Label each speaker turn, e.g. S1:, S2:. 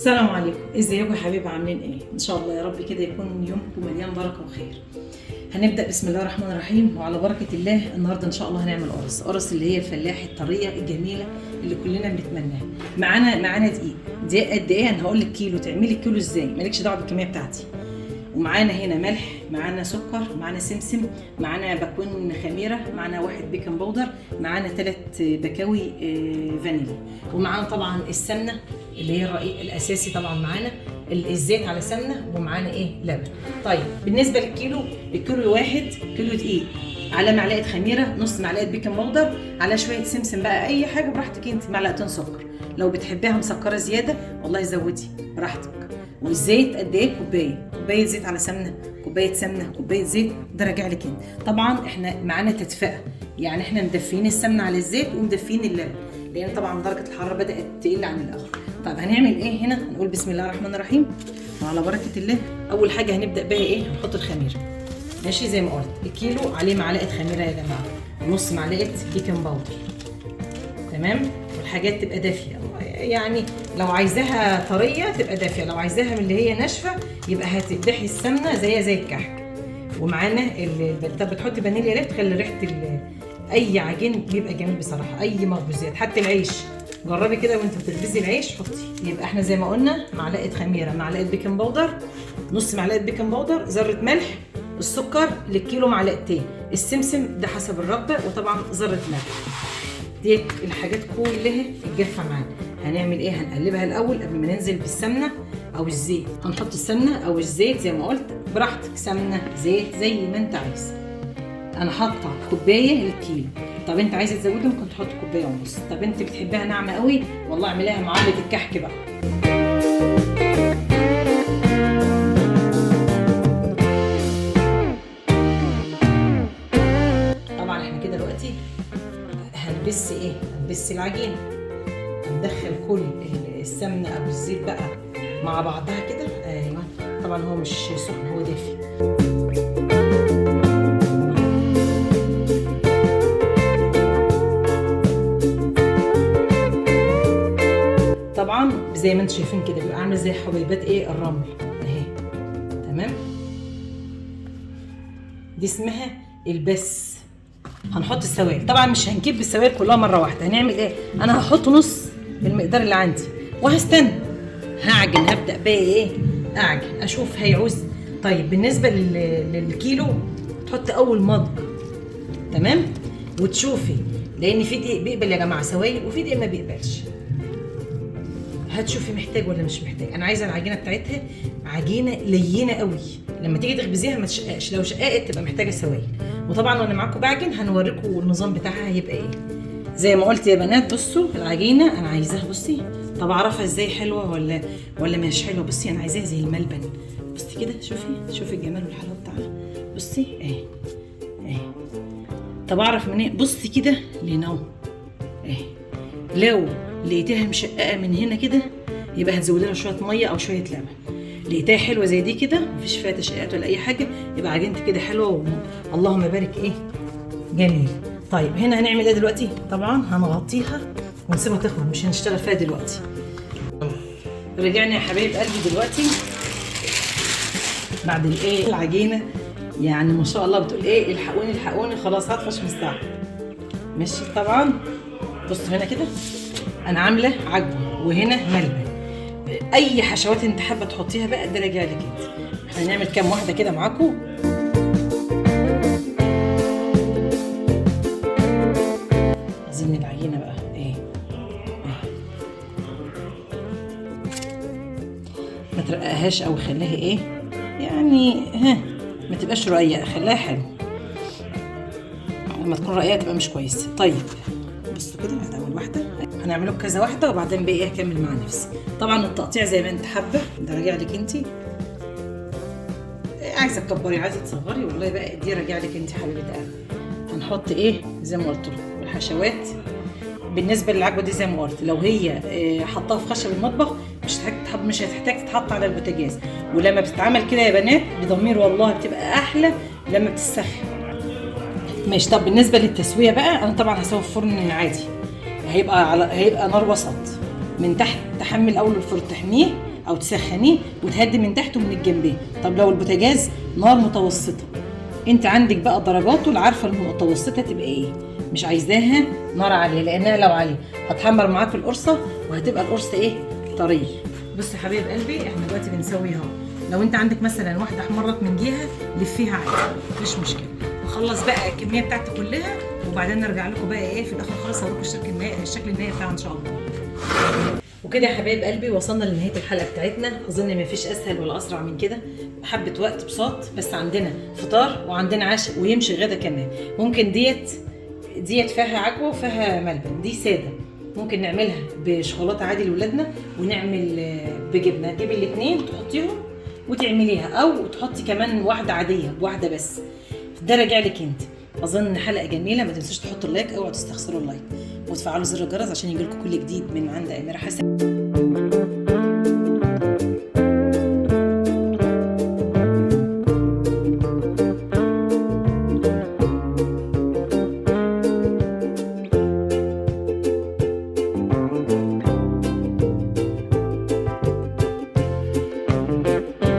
S1: السلام عليكم، ازيكم يا حبايبي؟ عاملين ايه؟ ان شاء الله يا رب كده يكون يومكم مليان بركة وخير. هنبدا بسم الله الرحمن الرحيم وعلى بركة الله. النهارده ان شاء الله هنعمل قرص، قرص اللي هي الفلاح الطريه الجميلة اللي كلنا بنتمناها. معانا دقيق، دقيق قد ايه؟ انا هقول لك كيلو، تعملي الكيلو ازاي، مالكش دعوه بالكمية بتاعتي. ومعانا هنا ملح، معانا سكر، معانا سمسم، معانا باكوين خميره، معانا 1 baking powder، معانا 3 بكاوي فانيليا، ومعانا طبعا السمنة اللي هي الرقيق الاساسي، طبعا معانا الزيت على سمنه، ومعانا ايه؟ لبن. طيب بالنسبة للكيلو، الكيلو الواحد كيلو دقيق على معلقه خميره، نص معلقه baking powder، على شوية سمسم بقى، اي حاجة براحتك انت، معلقتين سكر، لو بتحبيها مسكره زيادة والله زودي براحتك. والزيت قد ايه؟ كوباية زيت على سمنه، كوباية سمنه، كوباية زيت، ده راجع لك انت. طبعا احنا معانا تدفئه، يعني احنا مدفيين السمنة على الزيت ومدفيين اللبن، لان طبعا درجه الحرارة بدات تقل عن الاول. طيب هنعمل ايه هنا؟ هنقول بسم الله الرحمن الرحيم وعلى بركة الله. اول حاجة هنبدا بيها ايه؟ هنحط الخميره. ماشي، زي ما قلت الكيلو عليه معلقه خميره يا جماعة، ونص معلقه baking powder، تمام؟ والحاجات تبقى دافيه، يعني لو عايزاها طرية تبقى دافيه، لو عايزاها من اللي هي ناشفة يبقى هتقدحي السمنة زيها زي الكحك. ومعانا طب بتحطي فانيليا ليه؟ بتخلي ريحه اي عجين بيبقى جميل بصراحة، اي مخبوزات، حتى العيش جربي كده وانت بتخبزي العيش حطي. يبقى احنا زي ما قلنا معلقه خميره، معلقه baking powder، نص معلقه baking powder، ذره ملح، السكر للكيلو معلقتين، السمسم ده حسب الرغبة، وطبعا ذره ملح. دي الحاجات كلها الجافه معانا. هنعمل ايه؟ هنقلبها الاول قبل ما ننزل بالسمنه او الزيت. هنحط السمنة او الزيت زي ما قلت براحتك، سمنه زيت زي ما انت عايز. انا حاطه كوباية للكيلو، طب انت عايزه تزودي ممكن تحط كوباية ونص. طب انت بتحبيها ناعمة قوي والله اعمليها معلقه الكحك بقى. طبعا احنا كده دلوقتي هنبس ايه؟ هنبس العجينة، هندخل كل السمنة او الزيت بقى مع بعضها كده. ايوه طبعا هو مش سخن، هو دافي. طبعا زي ما انتم شايفين كده بيبقى عامل زي حبيبات ايه؟ الرمل اهي، تمام؟ دي اسمها البس. هنحط السوائل، طبعا مش هنكب السوائل كلها مرة واحدة. هنعمل ايه؟ انا هحط نص المقدار اللي عندي وهستنى هعجن، هبدا بقى ايه؟ اعجن اشوف هيعوز. طيب بالنسبة للكيلو تحط اول مضغ، تمام؟ وتشوفي، لان في دقيق بيقبل يا جماعة سوائل وفي دقيق ما بيقبلش. هتشوفي محتاج ولا مش محتاج. انا عايزه العجينة بتاعتها عجينه لينه قوي، لما تيجي تخبزيها ما تشققش، لو شققت تبقى محتاجه سوائل. وطبعا وانا معاكم بعجن هنوريكم النظام بتاعها هيبقى ايه. زي ما قلت يا بنات بصوا العجينة انا عايزاها، بصي طب اعرفها ازاي حلوة ولا مش حلوة؟ بصي انا عايزاها زي الملبن، بصي كده، شوفي الجمال والحلاوه بتاعها، بصي اهي اهي. طب اعرف منين؟ بصي كده لنو اهي، لو لقيتها مشققه من هنا كده يبقى هتزودي لها شوية مية او شوية لبن. لقيتها حلوة زي دي كده مفيش فيها تشقيقات ولا اي حاجة، يبقى عجينتي كده حلوة اللهم بارك ايه جميل. طيب هنا هنعمل ايه دلوقتي؟ طبعا هنغطيها ونسيبها تخمر، مش هنشتغل فيها دلوقتي. رجعنا يا حبايب قلبي دلوقتي بعد الايه العجينة، يعني ما شاء الله بتقول ايه؟ الحقوني الحقوني، خلاص هطفش من الساعة. ماشي طبعا بصوا هنا كده انا عامله عجوه وهنا ملبن، اي حشوات انت حابة تحطيها بقى ده راجع لك انت. احنا هنعمل كام واحدة كده معاكم. عايزين العجينة بقى ايه؟ ايه ما ترققهاش او خليها ايه يعني، ها ما تبقاش رقيقه، خليها حلو. لما تكون رقيقه تبقى مش كويسة. طيب بصوا كده هذا اول واحدة، هنعمله بكذا واحدة وبعدين بقى ايه هكمل مع نفسي. طبعا التقطيع زي ما انت حابة، ده راجع لك انت، عايزه تكبري عايزه تصغري والله بقى دي راجع لك انت حبيبه قلبي. هنحط ايه زي ما قلت لكم الحشوات. بالنسبة للعجوه دي زي ما قلت لو هي حطاها في خشب المطبخ مش هتحتاج تتحط على البوتاجاز. ولما بتتعمل كده يا بنات بضمير والله بتبقى احلى لما بتسخن. ماشي. طب بالنسبة للتسويه بقى، انا طبعا هسوي في فرن عادي، هيبقى نار وسط من تحت، تحمي الاول الفرن تحميه او تسخنيه وتهدي من تحت ومن الجنبين. طب لو البوتاجاز نار متوسطه، انت عندك بقى درجاته اللي عارفه المتوسطة تبقى ايه، مش عايزاها نار عالية لانها لو عالية هتحمر معاك القرصه وهتبقى القرصه ايه؟ طرية. بص يا حبايب قلبي احنا دلوقتي بنسويها اهو. لو انت عندك مثلا واحدة احمرت من جهة لفيها عادي مفيش مشكلة. نخلص بقى الكمية بتاعتي كلها وبعدين نرجع لكم بقى ايه في الاخر خالص هوريكم الشكل النهائي بتاعها ان شاء الله. وكده يا حبايب قلبي وصلنا لنهاية الحلقة بتاعتنا. اظن مفيش اسهل ولا اسرع من كده، حبه وقت بساط بس، عندنا فطار وعندنا عشاء ويمشي غدا كمان. ممكن ديت فيها عجوه وفيها ملبن، دي ساده ممكن نعملها بشوكولاته عادي لاولادنا، ونعمل بجبنه. تجيبي الاثنين تحطيهم وتعمليها، او تحطي كمان واحدة عادية بواحدة بس، ده راجع لك انت. اظن حلقة جميلة، ما تنسوش تحطوا ال like، اوعوا تستخسروا ال like وتفعلوا زر الجرس عشان يجيلكم كل جديد من عند اميره حسن.